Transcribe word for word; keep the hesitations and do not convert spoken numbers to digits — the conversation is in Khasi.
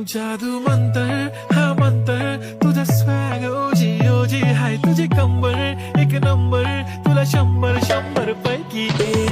जादू मंतर, हाँ मंतर, तुझा स्वैग ओजी ओजी, हाय तुझे कंबर, एक नंबर, तुला शंबर शंबर पैकी एक.